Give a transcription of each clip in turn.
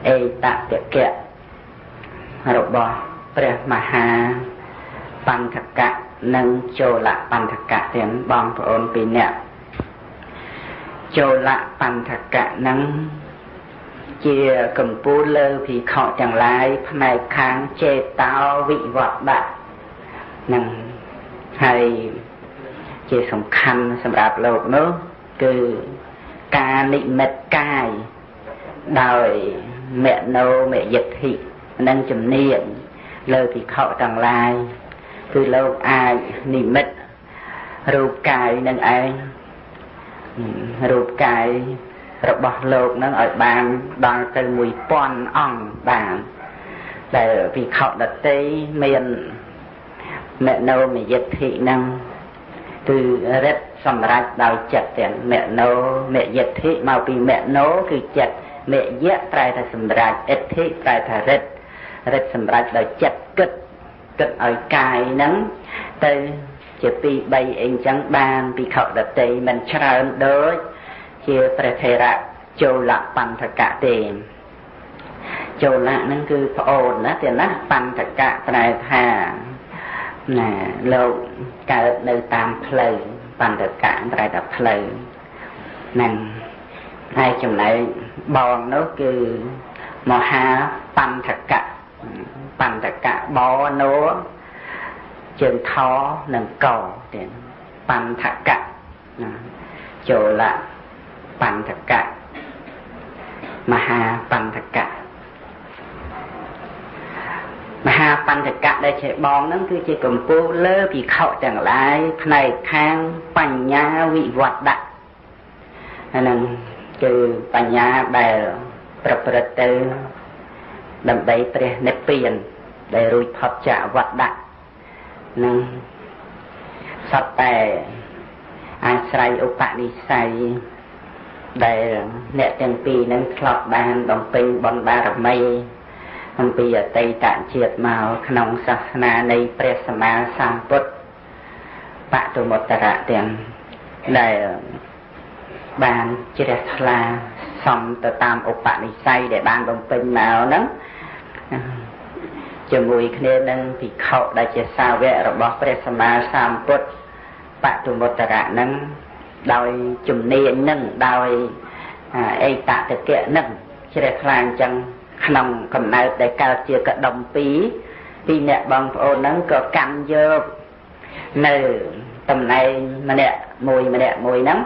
អេតតកៈរបស់ព្រះមហាបញ្ថកៈនិងចូលបញ្ថកៈទាំងបងប្អូនពីរនាក់ចូលបញ្ថកៈនឹងជាកម្ពូលលើភិក្ខុទាំងឡាយផ្នែកខាងចេតោវិវត្តៈនឹងហើយជាសំខាន់សម្រាប់លោកនោះគឺការនិមិត្តកាយដោយមនោមយិទ្ធិនិងជំនាញលើភិក្ខុទាំងឡាយគឺលោកអាចនិមិត្តរូបកាយនឹងឯងរូបកាយរបស់លោកនឹងឲ្យបានដល់ទៅ1000អង្គបានដែលភិក្ខុដទៃមានមនោមយិទ្ធិនឹងគឺរិទ្ធសម្រេចដោយចិត្តទាំងមនោមយិទ្ធិមកពីមនោគឺចិត្តមយៈប្រែថាសម្រេចឥទ្ធិប្រែថារិទ្ធរិទ្ធសម្រេចដោយចិត្តគិតគិតឲ្យកាយហ្នឹងទៅជា2 3អីអញ្ចឹងបានភិក្ខុដទៃមិនច្រើនដូចជាព្រះថេរៈចូលបញ្ថកៈទេចូលៈហ្នឹងគឺប្អូនណាទេណាបញ្ថកៈប្រែថាណាលោកកើតនៅតាមផ្លូវបញ្ថកៈប្រែថាផ្លូវហ្នឹងហើយចំណែកបងនោះគឺមហាបញ្ថកៈបញ្ថកៈបណោជើងថនិងកទេបញ្ថកៈចូលបញ្ថកៈមហាបញ្ថកៈមហាបញ្ថកៈដែលជាបងហ្នឹងគឺជាកម្ពូលលើភិក្ខុទាំងឡាយផ្នែកខាងបញ្ញាវិវត្តៈហ្នឹងគឺបញ្ញាដែលប្រព្រឹត្តទៅដើម្បីព្រះនិព្វានដែលរួចផុតចាកវត្តៈនឹងសត្វតែអាស្រ័យឧបនិស្ស័យដែលអ្នកទាំងពីរនឹងធ្លាប់បានបំពេញបុណ្យបារមីអំពីអតីតជាតិមកក្នុងសាសនានៃព្រះសម្មាសម្ពុទ្ធបតុមុត្តរៈទាំងដែលបានជ្រះថ្លាសំទៅតាមឧបនិស្ស័យដែលបានបំពេញមកហ្នឹងជាមួយគ្នានឹងភិក្ខុដែលជាសាវករបស់ព្រះសម្មាសម្ពុទ្ធបតុមុត្តរៈហ្នឹងដោយជំនាញហ្នឹងដោយអេតតកៈហ្នឹងជ្រះថ្លាអញ្ចឹងក្នុងកំណើតដែលកើតជាកដុំពីរអ្នកបងប្អូនហ្នឹងក៏កាន់យកនៅតំណែងម្នាក់មួយម្នាក់មួយហ្នឹង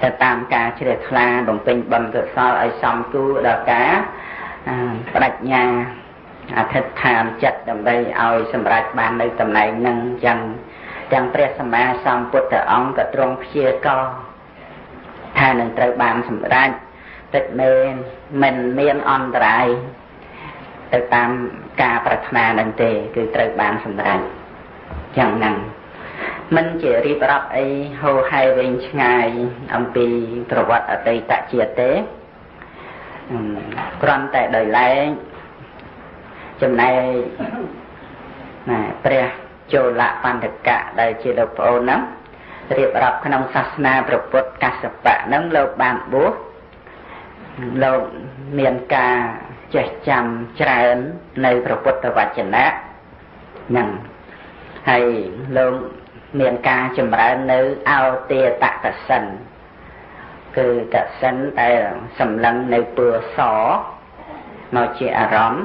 ទៅតាមការជ្រះថ្លាបំពេញបុណ្យកុសលឲ្យសមគួរដល់ការបដិញ្ញាអធិដ្ឋានចិត្តដើម្បីឲ្យសម្រេចបាននៅតំណែងហ្នឹងអញ្ចឹងទាំងព្រះសម្មាសម្ពុទ្ធអង្គក៏ទ្រង់ព្យាករណ៍ថានឹងត្រូវបានសម្រេចពិតមែនមិនមានអន្តរាយទៅតាមការប្រាថ្នានឹងទេគឺត្រូវបានសម្រេចចឹងហ្នឹងមិនជារៀបរាប់អីហោហែវែងឆ្ងាយអំពីប្រវត្តិអតីតជាតិទេគ្រាន់តែដោយឡែកចំណែកណាព្រះចូលបញ្ថកៈដែលជាលោកប្អូនហ្នឹងរៀបរាប់ក្នុងសាសនាព្រះពុទ្ធកស្សបៈហ្នឹងលោកបានបួសលោកមានការចេះចាំច្រើននៅព្រះពុទ្ធវចនៈហ្នឹងហើយលោកមានការចម្រើននៅអោទេតកសិនគឺកសិនដែលសម្លឹងនៅពើសមកជាអារម្មណ៍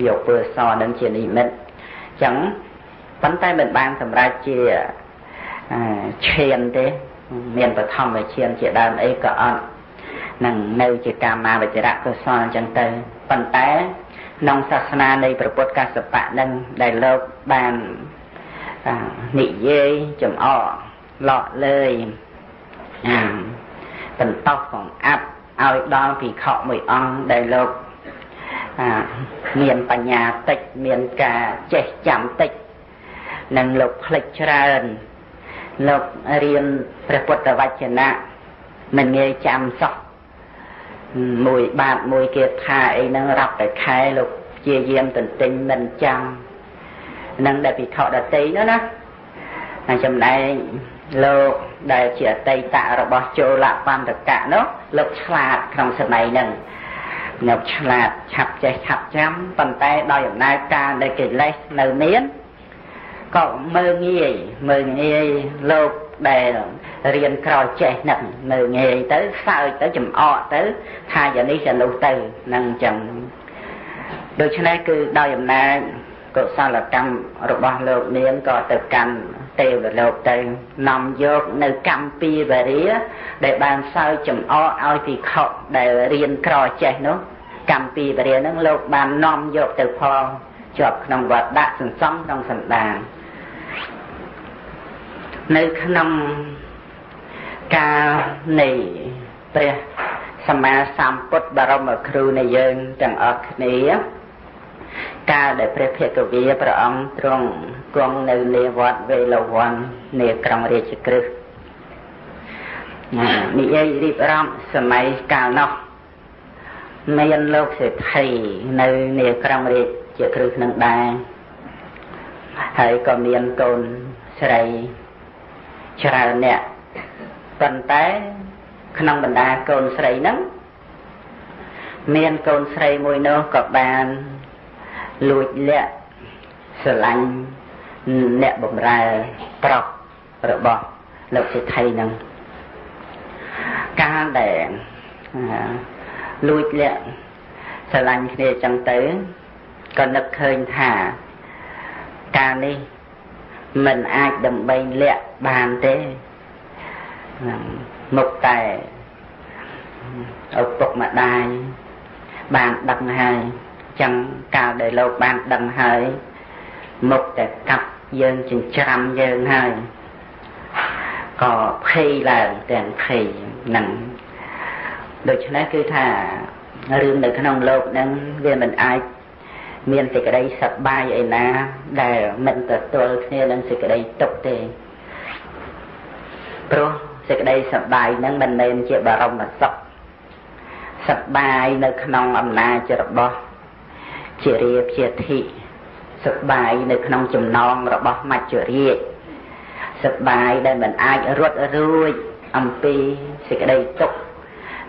យកពើសនឹងជានិមិត្តអញ្ចឹងប៉ុន្តែមិនបានសម្រេចជាឈានទេមានបឋមឈានជាដើមអីក៏អត់នឹងនៅជាកាមាវចរៈកុសលអញ្ចឹងទៅប៉ុន្តែក្នុងសាសនានៃព្រះពុទ្ធកស្សបៈនឹងដែលលោកបាននិយាយចំអកលក់លើយបន្តោសបង្អាប់ឲ្យដល់ភិក្ខុមួយអង្គដែលលោកមានបញ្ញាតិចមានការចេះចាំតិចនិងលោកភ្លេចច្រើនលោករៀនព្រះពុទ្ធវចនៈមិនងាយចាំសោះមួយបាតមួយគេថាអីហ្នឹងរាប់តែខែលោកជាយាមទន្ទិញមិនចាំនឹងដែលភិក្ខុដទៃនោះណាហើយចំណែកលោកដែលជាអតីតរបស់ចូលបញ្ថកៈនោះលោកឆ្លាតក្នុងសម័យហ្នឹង នៅឆ្លាតឆាប់ចេះឆាប់ចាំប៉ុន្តែដោយអំណាចការដែលកិលេសនៅមានក៏មើងងាយលោកដែលរៀនក្រចេះហ្នឹងមើងងាយទៅសើចទៅចំអកទៅថាយ៉ាងនេះយ៉ាងនោះទៅហ្នឹងអញ្ចឹងដូច្នេះគឺដោយអំណាចកុសលកម្មរបស់លោកនាងក៏ទៅកាន់ទេវលោកទៅនាំយកនៅកម្មពីវរាដែលបានសើចចំអកឲ្យភិក្ខុដែលរៀនក្រចេះនោះកម្មពីវរាហ្នឹងលោកបាននាំយកទៅផងជាប់ក្នុងវត្តដាក់សន្សំក្នុងសន្តាននៅក្នុងកាលនៃព្រះសម្មាសម្ពុទ្ធបរមគ្រូនៃយើងទាំងអស់គ្នាកាលដែលព្រះភគវីព្រះអង្គទ្រង់គង់នៅនាវត្តវេលវ័ននាក្រុងរាជក្រឹសនិយាយរៀបរាប់សម័យកាលនោះមានលោកសេដ្ឋីនៅនាក្រុងរាជក្រឹសនឹងដែរហើយក៏មានកូនស្រីច្រើនអ្នកប៉ុន្តែក្នុងបណ្ដាកូនស្រីហ្នឹងមានកូនស្រីមួយនោះក៏បានលួចលាក់ស្រឡាញ់អ្នកបម្រើប្រុសរបស់លោកសេដ្ឋីហ្នឹងកាលដែលលួចលាក់ស្រឡាញ់គ្នាចឹងទៅក៏នឹកឃើញថាការនេះមិនអាចដើម្បីលាក់បានទេមុខតែឪពុកម្ដាយបានដឹងហើយចឹងកាលដែលលោកបានដឹងហើយមុខតែកាប់យើងចិញ្ច្រាំយើងហើយក៏ភ័យឡើងទាំងភ័យហ្នឹងដូច្នេះគឺថារឿងនៅក្នុងលោកហ្នឹងវាមិនអាចមានសេចក្តីសប្បាយឯណាដែលមិនទទួលគ្នានឹងសេចក្តីទុក្ខទេព្រោះសេចក្តីសប្បាយហ្នឹងមិនមែនជាបរមសុខសប្បាយនៅក្នុងអំណាចរបស់ជារាជាធិសប្បាយនៅក្នុងចំណងរបស់មច្ចុរាជសប្បាយដែលមិនអាចរត់រួចអំពីសេចក្តីទុក្ខ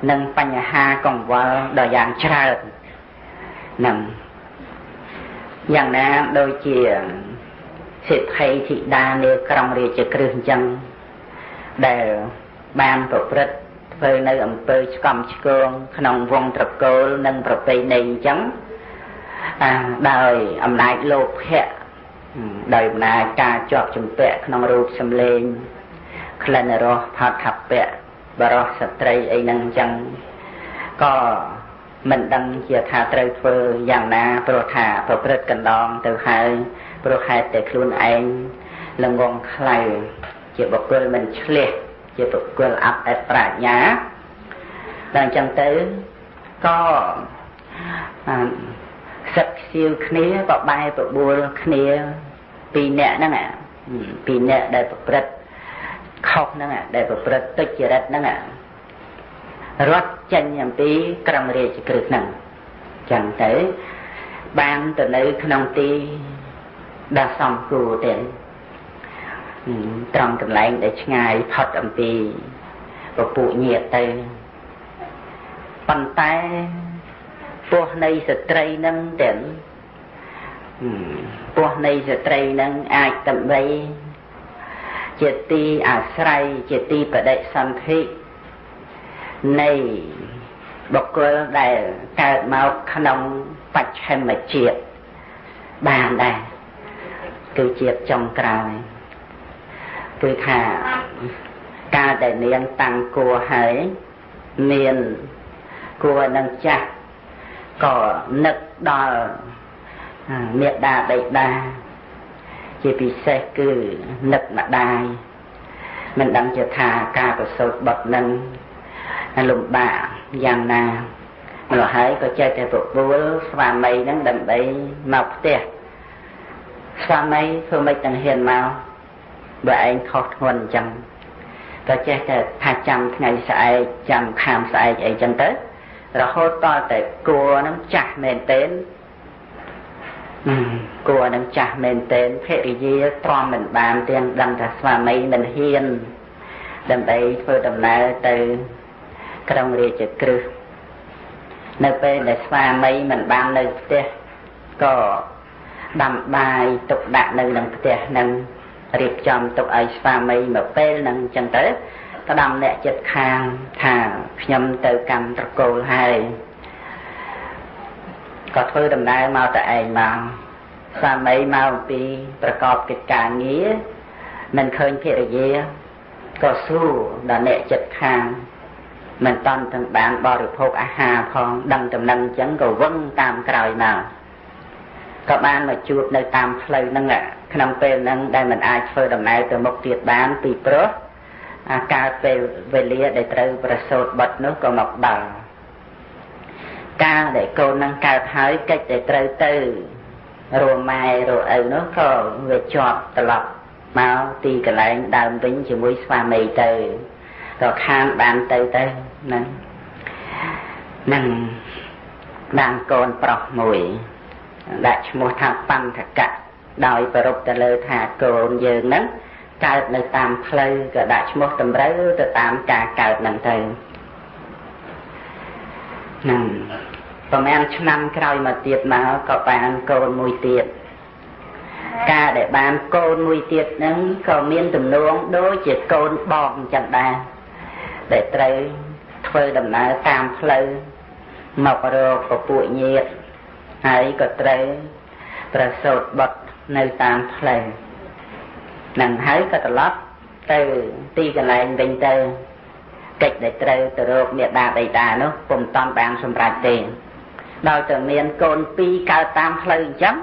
និងបញ្ហាកង្វល់ដ៏យ៉ាងច្រើននឹងយ៉ាងណាដូចជាសេដ្ឋីធីតានាក្រុងរាជក្រឹសអញ្ចឹងដែលបានប្រព្រឹត្តធ្វើនៅអំពើឆ្កំឆ្គងក្នុងវងត្រកូលនិងប្រពៃណីអញ្ចឹងដោយអំណាចលោភៈដោយអំណាចការជាប់ជំពាក់ក្នុងរូបសម្លេងក្លិនរសផតថពៈបរោះស្ត្រីអីហ្នឹងអញ្ចឹងក៏មិនដឹងជាថាត្រូវធ្វើយ៉ាងណាព្រោះថាប្រព្រឹត្តកណ្ដងទៅហើយព្រោះហេតុតែខ្លួនឯងល្ងងខ្លៅជាបុគ្គលមិនឆ្លៀសជាបុគ្គលអត់តែប្រាជ្ញាដល់អញ្ចឹងទៅក៏សឹកខ្សៀវគ្នាក៏បែបបួលគ្នាពីរនាក់ហ្នឹងពីរនាក់ដែលប្រព្រឹត្តខុសហ្នឹងដែលប្រព្រឹត្តទុច្ចរិតហ្នឹងរត់ចេញអំពីក្រុងរាជក្រឹសហ្នឹងចឹងទៅបានទៅនៅក្នុងទីដ៏សំគួរទេត្រង់កន្លែងដែលឆ្ងាយផុតអំពីពពួកញាតិទៅប៉ុន្តែពោះនៃស្ត្រីនឹងទាំងពោះនៃស្ត្រីនឹងអាចដើម្បីជាទីអាស្រ័យជាទីបដិសន្ធិនៃបុគ្គលដែលកើតមកក្នុងបច្ឆិមជាតិបានដែរគឺជាតិចុងក្រោយគឺថាការដែលនាងតាំងគួរហើយមានគួរនឹងចាស់ក៏នឹកដល់មេដាបិតាជាពិសេសគឺនឹកម្ដាយមិនដឹងជាថាការប្រសូតបុត្រនឹងលំបាកយ៉ាងណាម្ល៉េះហើយក៏ចេះតែបបួលស្វាមីនឹងដើម្បីមកផ្ទះស្វាមីធ្វើម៉េចនឹងហ៊ានមកបើឯងខុសធ្ងន់អញ្ចឹងក៏ចេះតែថាចាំថ្ងៃស្អែកចាំខាមស្អែកអីចឹងទៅរហូតតតែគួរនឹងចាស់មែនទែនគួរនឹងចាស់មែនទែនភរិយាទ្រាំមិនបានទាំងដឹងថាស្វាមីមិនហ៊ានដើម្បីធ្វើដំណើរទៅក្រុងរាជក្រឹស នៅពេលដែលស្វាមីមិនបាននៅផ្ទះក៏ដាំបាយទុកដាក់នៅនឹងផ្ទះនឹងរៀបចំទុកឲ្យស្វាមីមកពេលនឹងអញ្ចឹងទៅផ្ដាំអ្នកចិត្តខាងថាខ្ញុំទៅកម្មត្រកូលហើយក៏ធ្វើដំណើរមកតែឯងមកស្វាមីមកអំពីប្រកបកិច្ចការងារមិនឃើញភរិយាក៏សួរដល់អ្នកចិត្តខាងមិនតាន់ទាំងបានបរិភោគអាហារផងដឹងតំណែងអញ្ចឹងក៏វឹងតាមក្រោយមកក៏បានមកជួបនៅតាមផ្លូវហ្នឹងក្នុងពេលហ្នឹងដែលមិនអាចធ្វើដំណើរទៅមុខទៀតបានពីព្រោះអាកាលពេលវេលាដែលត្រូវប្រសូតបុត្រនោះក៏មកដល់កាលដែលកូននឹងកើតហើយកិច្ចដែលត្រូវទៅរម៉ែរឪនោះក៏វាជាប់ត្រឡប់មកទីកន្លែងដើមវិញជាមួយស្វាមីទៅក៏ខានបានទៅទៅហ្នឹងនឹងបានកូនប្រុសមួយដាក់ឈ្មោះថាបណ្ធកៈដោយប្រពទៅលើថាកូនយើងហ្នឹងកើតនៅតាមផ្លូវក៏ដាក់ឈ្មោះតម្រូវទៅតាមការកើតហ្នឹងទៅហ្នឹងប្រហែលឆ្នាំក្រោយមកទៀតមកក៏បានកូនមួយទៀតការដែលបានកូនមួយទៀតហ្នឹងក៏មានទំនងដូចជាកូនបងអញ្ចឹងដែរដែលត្រូវធ្វើដំណើរតាមផ្លូវមករកពពួកញាតិហើយក៏ត្រូវប្រសូតបុត្រនៅតាមផ្លូវនឹងហើយក៏ត្រឡប់ទៅទីកន្លែងវិញទៅកិច្ចដែលត្រូវទៅរកមេដាបិតានោះពុំតាន់បានសម្រេចទេដល់តែមានកូនពីរកើតតាមផ្លូវអញ្ចឹង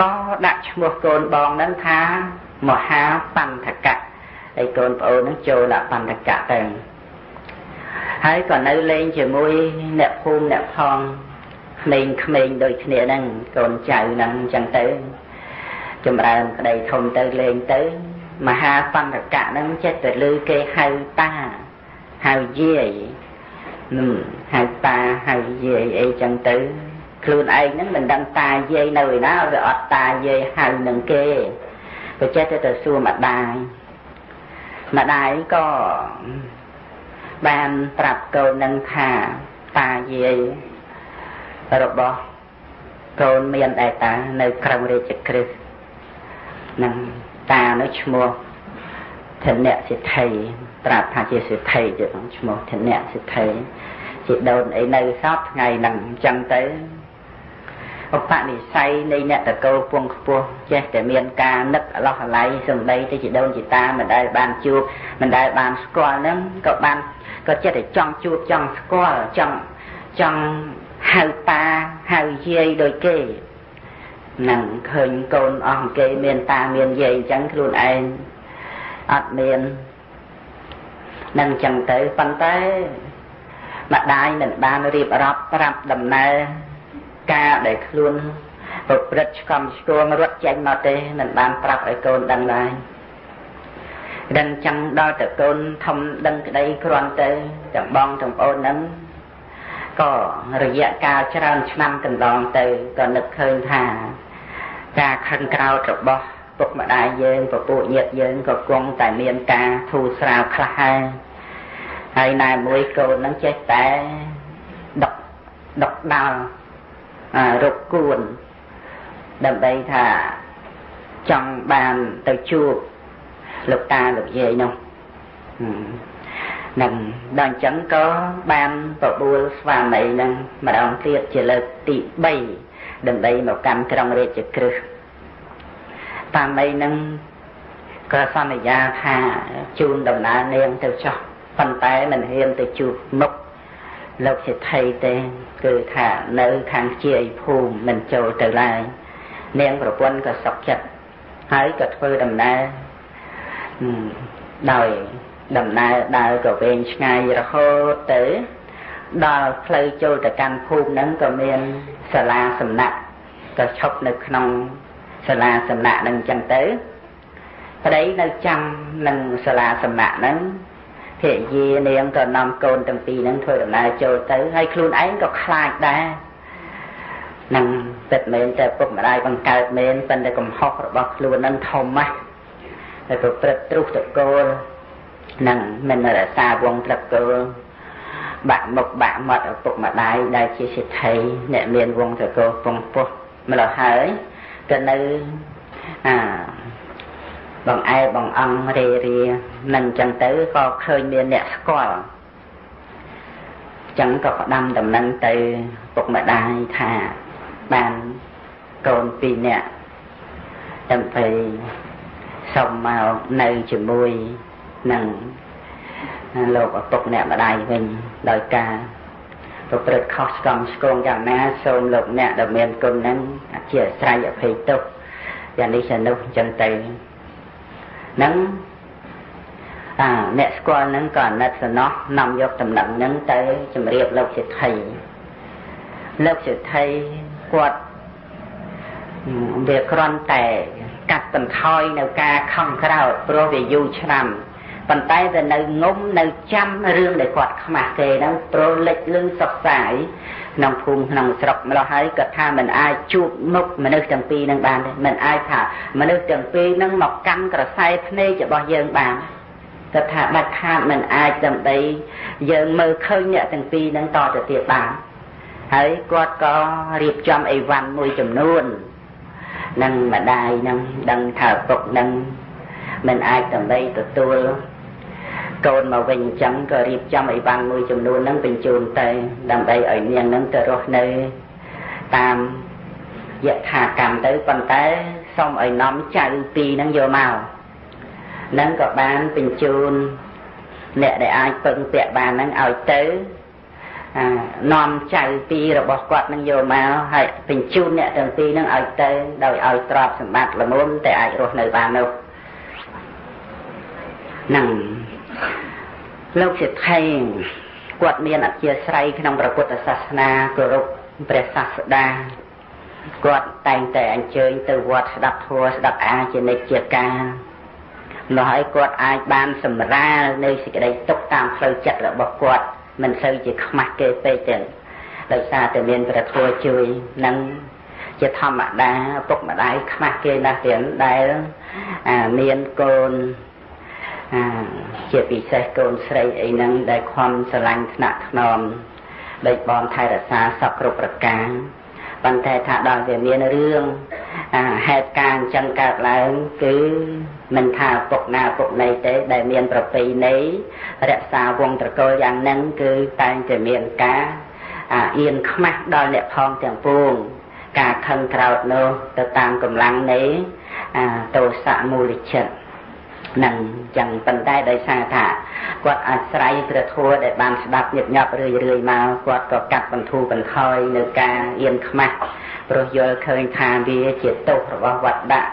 ក៏ដាក់ឈ្មោះកូនបងនឹងថាមហាបណ្ធកៈហើយកូនប្អូននឹងចូលដាក់បណ្ធកៈទៅហើយក៏នៅលេងជាមួយអ្នកភូមិអ្នកផងក្មេងៗដូចគ្នាហ្នឹងកូនចៅហ្នឹងអញ្ចឹងទៅចម្រើនប្តីធំទៅលេងទៅមហាបណ្ធកៈហ្នឹងចេះតែឮគេហៅតាហៅយាយហៅតាហៅយាយអីចឹងទៅខ្លួនឯងហ្នឹងមិនដឹងតាយាយនៅឯណាវាអត់តាយាយហៅនឹងគេក៏ចេះតែទៅសួរម្ដាយម្ដាយក៏បានប្រាប់កូននឹងថាតាយាយរបស់កូនមានដែរតានៅក្រុងរាជក្រឹសនឹងតានោះឈ្មោះធនៈសិទ្ធិប្រាប់ថាជាសិទ្ធិទៀតឈ្មោះធនៈសិទ្ធិជាដូនអីនៅសពថ្ងៃហ្នឹងអញ្ចឹងទៅឧបនិស្ស័យនៃអ្នកតកោពងខ្ពស់ចេះតែមានការនឹកអឡោះអាល័យសំដីទៅជាដូនជាតាមិនដែលបានជួបមិនដែលបានស្គាល់ហ្នឹងក៏បានក៏ចេះតែចង់ជួបចង់ស្គាល់ចង់ហៅតាហៅយាយដូចគេនឹងឃើញកូនអស់គេមានតាមានយាយអញ្ចឹងខ្លួនឯងអត់មាននឹងអញ្ចឹងទៅប៉ុន្តែម្ដាយមិនបានរៀបរាប់ប្រាប់ដំណើរការដែលខ្លួនប្រព្រឹត្តឆ្កំឆ្គងរត់ចេញមកទេមិនបានប្រាប់ឲ្យកូនដឹងឡើយដឹងចឹងដល់តែកូនធំដឹងក្តីគ្រាន់ទៅទាំងបងទាំងប្អូនហ្នឹងក៏រយៈកាលច្រើនឆ្នាំកន្លងទៅក៏នឹកឃើញថាការខឹងក្រោធរបស់ពុកម្ដាយយើងពពួកញាតិយើងក៏គង់តែមានការធូរស្រាលខ្លះហើយហើយណែមួយកូនហ្នឹងចេះតែដកដាល់រកគួនដើម្បីថាចង់បានទៅជួបលោកតាលោកយាយនោះនឹងដល់អញ្ចឹងក៏បានបបួលស្វាមីនឹងម្ដងទៀតជាលើកទី3ដើម្បីមកកាន់ក្រុងរាជក្រឹសស្វាមីនឹងក៏សន្យាថាជូនដំណើរនាងទៅចោះប៉ុន្តែមិនហ៊ានទៅជួបមុខលោកសេដ្ឋីទេគឺថានៅខាងជាយភូមិមិនចូលទៅឡើយនាងប្រពន្ធក៏សុខចិត្តហើយក៏ធ្វើដំណើរដោយដំណើរដើរក៏វែងឆ្ងាយរហូតទៅដល់ផ្លូវចូលទៅកាន់ភូមិហ្នឹងក៏មានសាលាសំណាក់ក៏ឈប់នៅក្នុងសាលាសំណាក់ហ្នឹងអញ្ចឹងទៅប្តីនៅចាំនឹងសាលាសំណាក់ហ្នឹងភរិយានាងក៏នាំកូនទាំងពីរហ្នឹងធ្វើដំណើរចូលទៅហើយខ្លួនឯងក៏ខ្លាចដែរនឹងពិតមែនតែពុកម្ដាយបង្កើតមែនប៉ុន្តែកំហុសរបស់ខ្លួនហ្នឹងធំណាស់តែប្រព្រឹត្តទ្រុសតកូលនឹងមិនរក្សាវងត្រកូល បាក់មុខបាក់មាត់ឪពុកម្ដាយដែលជាសេដ្ឋីអ្នកមានវង្សត្រកូលពងពោះម្ល៉េះហើយក៏នៅអាបងឯបងអង្គរេរានឹងចឹងទៅក៏ឃើញមានអ្នកស្គាល់ចឹងក៏ផ្ដាំដំណឹងទៅពុកម្ដាយថាបានកូនពីរនាក់ដើម្បីសុំមកនៅជាមួយនឹងលោកឪពុកអ្នកម្ដាយវិញដោយការប្រព្រឹត្តខុសឆ្គងឆ្គងយ៉ាងណាសូមលោកអ្នកដែលមានគុណហ្នឹងអធិស្ឋានអភ័យទោសយ៉ាងនេះយ៉ាងនោះអញ្ចឹងទៅនឹងអ្នកស្គាល់ហ្នឹងក៏អាណិតសំណោះនាំយកតំណែងហ្នឹងទៅជម្រាបលោកសេដ្ឋីលោកសេដ្ឋីគាត់វាគ្រាន់តែកាត់បន្ថយនៅការខំក្រោតព្រោះវាយូរឆ្នាំប៉ុន្តែវានៅងុំនៅចាំរឿងដែលគាត់ខ្មាស់គេហ្នឹងព្រោះលិចលឺសុខសាយក្នុងភូមិក្នុងស្រុកម្លោះហើយគាត់ថាមិនអាចជួបមុខមនុស្សទាំងពីរហ្នឹងបានទេមិនអាចថាមនុស្សទាំងពីរហ្នឹងមកកាន់ក្រសែភ្នែករបស់យើងបានគាត់ថាដាច់ខាតមិនអាចដើម្បីយើងមើលឃើញអ្នកទាំងពីរហ្នឹងតទៅទៀតបានហើយគាត់ក៏រៀបចំអីវ៉ាន់មួយចំនួននឹងម្ដាយនឹងដឹងថាឪពុកនឹងមិនអាចដើម្បីទទួលកូនមកវិញអញ្ចឹងក៏រៀបចំអីវ៉ាន់មួយចំនួនហ្នឹងបញ្ជូនទៅដើម្បីឲ្យនាងហ្នឹងទៅរស់នៅតាមយថាកម្មទៅប៉ុន្តែសូមឲ្យនាំចៅពីរហ្នឹងយកមកហ្នឹងក៏បានបញ្ជូនអ្នកដែលអាចពឹងពាក់បានហ្នឹងឲ្យទៅនាំចៅពីររបស់គាត់នឹងយកមកហើយបញ្ជូនអ្នកទាំងពីរនឹងឲ្យទៅដោយឲ្យទ្រព្យសម្បត្តិល្មមតែអាចរស់នៅបាននោះនឹងលោកសេដ្ឋីគាត់មានអធិស្ឋានក្នុងព្រះពុទ្ធសាសនាគោរពព្រះសាស្តាគាត់តែងតែអញ្ជើញទៅវត្តស្ដាប់ធម៌ស្ដាប់អាជានិច្ចជាការនោះហើយគាត់អាចបានសម្រាលនៅសេចក្តីទុក្ខតាមផ្លូវចិត្តរបស់គាត់មិនសូវជាខ្មាស់គេពេកទេដោយសារតែមានព្រះធម៌ជួយនឹងជាធម្មតាឪពុកម្ដាយខ្មាស់គេណាស់ទៀតដែលមានកូនជាពិសេសកូនស្រីអីហ្នឹងដែលខំស្រឡាញ់ថ្នាក់ថ្នមដេកបងថែរក្សាសពគ្រប់ប្រការប៉ុន្តែថាដល់វាមានរឿងហេតុការណ៍អញ្ចឹងកើតឡើងគឺមិនថាឪពុកណាឪពុកណីទេដែលមានប្រពៃណីរក្សាវង្សត្រកូលយ៉ាងហ្នឹងគឺតែងតែមានការអៀនខ្មាស់ដល់អ្នកផងទាំងពួងការខឹងក្រោធនោះទៅតាមកម្លាំងនៃទោសៈមូលចិត្តនឹងចឹងប៉ុន្តែដោយសារថាគាត់អាស្រ័យព្រះធម៌ដែលបានស្ដាប់ញឹកញាប់រឿយរឿយមកគាត់ក៏កាត់បន្ធូរបន្ថយនៅការអៀនខ្មាស់ព្រោះយល់ឃើញថាវាជាទោសរបស់វត្តដាក់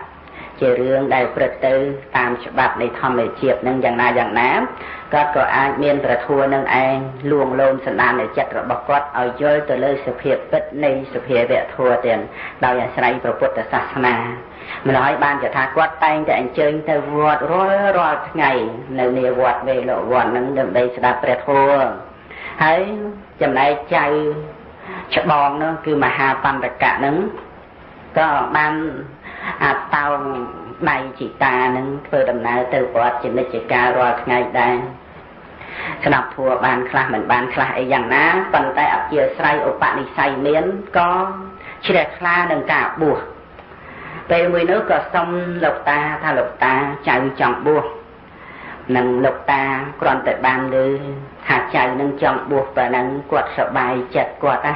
ជារឿងដែលព្រឹត្តទៅតាមច្បាប់នៃធម្មជាតិនឹងយ៉ាងណាយ៉ាងណាគាត់ក៏អាចមានព្រះធម៌នឹងឯងលួងលោមសន្តាននៃចិត្តរបស់គាត់ឲ្យយល់ទៅលើសភាពពិតនៃសភាវៈធម៌ទាំងដោយអាស្រ័យព្រះពុទ្ធសាសនាម្ល៉េះបានជាថាគាត់តែងតែអញ្ជើញទៅវត្តរាល់ថ្ងៃនៅនាវត្តវេលវ័ននឹងដើម្បីស្ដាប់ព្រះធម៌ហើយចំណែកចៅច្បងនោះគឺមហាបណ្ឌកៈនឹងក៏បានអាតោងដៃជីតានឹងធ្វើដំណើរទៅវត្តជានិច្ចកាលរាល់ថ្ងៃដែរស្ដាប់ធម៌បានខ្លះមិនបានខ្លះអីយ៉ាងណាប៉ុន្តែអធិស្ឋានឧបនិស្ស័យមានក៏ជ្រះថ្លានឹងការបួសពេលមួយនោះក៏សុំលោកតាថាលោកតាចៅចង់បួសនឹងលោកតាគ្រាន់តែបានឮថាចៅនឹងចង់បួសប៉ណ្ណឹងគាត់សប្បាយចិត្តគាត់ណា